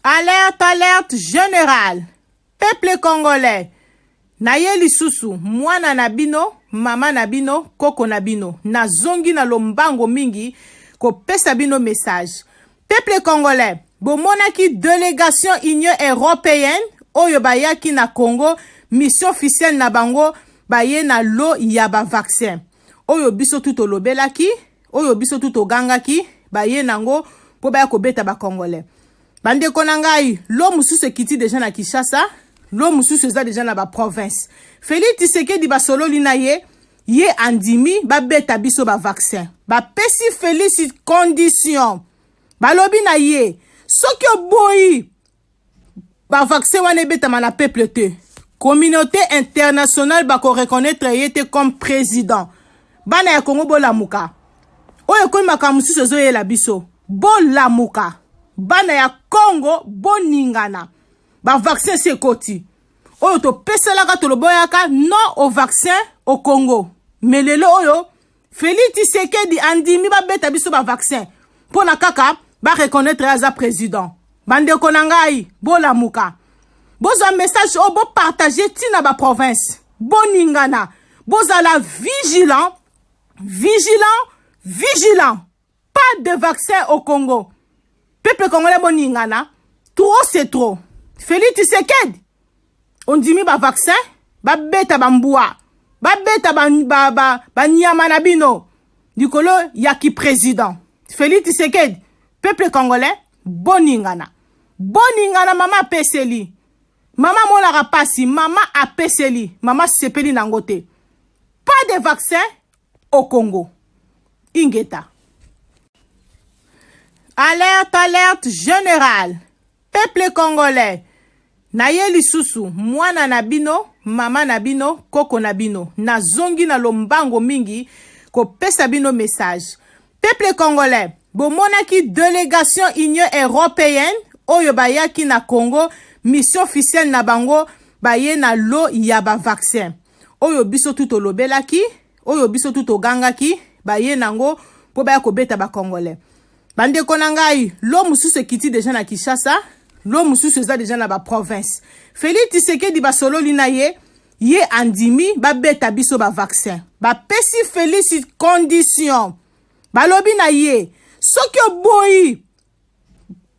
Alerte, alerte générale. Peuple congolais, naye lisusu mwana na bino, mama na bino, koko na bino. Nazongi na lombango mingi kopesa bino message. Peuple congolais, bomonaki délégation Union européenne oyo bayaki na Congo, mission officielle na bango baye na lot ya ba vaccin. Oyo biso tu tolobelaki, oyo biso tu togangaki, baye nango mpo baya kobeta ba Congolais. Bandeko na ngai, lot mosusu ekiti déjà na Kinshasa, lot mosusu eza déjà na baprovince. Félix Tshisekedi basololi na ye, ye andimi babeta biso bavaccin. Bapesi Félix condition, balobi na ye soki oboyi bavaccin wana ebetama na peuple te, communauté internationale bakoreconnaître ye te comme président. Bana ya Kongo, bolamuka. Oyo ekomi makambo mosusu ezoyela biso. Bolamuka, bana ya Kongo, boningana. Bavaccin esi ekoti. Oyo topeselaka, toloboyaka non au vaccin au Congo, mais lelo oyo Félix Tshisekedi andimi babeta biso bavaccin mpo na kaka bareconnaître ye aza président. Bandeko na ngai, bolamuka, bozwa message oyo, bopartage ntina baprovince. Boningana, bozala vigilant, vigilant, vigilant. Pas de vaccin au Congo. Peuple congolais, boningana, trop c'est trop. Félix Tshisekedi ondimi bavaccin, babeta bambwa, babeta banyama ba, ba, ba na bino likolo ya ki président. Félix Tshisekedi, peuple congolais, boningana, boningana. Mama apeseli, mama amonaka pasi, mama apeseli, mama sepeli nango te. Pas de vaccin au Congo. Ingeta. Alerte, alerte générale. Peuple congolais, naye lisusu mwana na bino, mama na bino, koko na bino. Nazongi na lombango mingi kopesa bino message. Peuple congolais, bomonaki délégation Union européenne oyo bayaki na Congo, mission officielle na bango baye na lot ya bavaccin. Oyo biso tu tolobelaki, oyo biso tu togangaki, baye nango mpo baya kobeta bacongolais. Bandeko na ngai, lot mosusu ekiti déjà na Kinshasa, lot mosusu eza déjà na baprovince. Félix Tshisekedi basololi na ye, ye andimi babeta biso bavaccin. Bapesi Félix condition, balobi na ye soki oboyi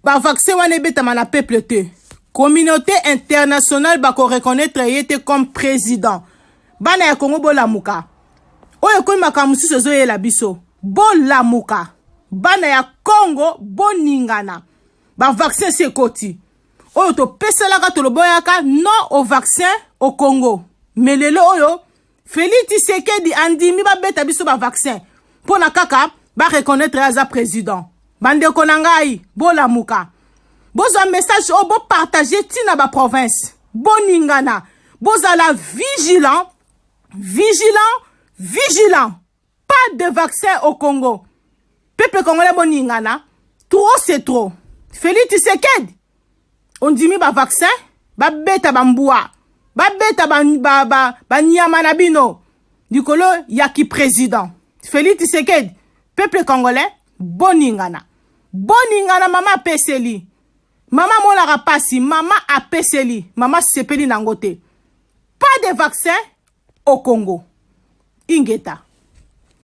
bavaccin wana ebetama na peuple te, communauté internationale bakoreconnaître ye te comme président. Bana ya Kongo, bolamuka. Oyo ekomi makambo mosusu ezoyela biso. Bolamuka, bana ya Kongo, boningana. Bavaccin esi ekoti. Oyo topeselaka, toloboyaka non au vaccin au Congo, mais lelo oyo Félix Tshisekedi andimi babeta biso bavaccin mpo na kaka bareconnaître ye aza président. Bandeko na ngai, bolamuka, bozwa message oyo, bopartage ntina baprovince. Boningana, bozala vigilant, vigilant, vigilant. Pas de vaccin au Congo. Peuple congolais, boningana, trop c'est trop. Félix Tshisekedi ondimi bavaccin, babeta bambwa, babeta banyama ba, ba, na bino likolo ya ki président. Félix Tshisekedi, peuple congolais, boningana, boningana. Mama apeseli, mama amonaka pasi, mama apeseli, mama sepeli nango te. Pas de vaccin au Congo. Ingeta.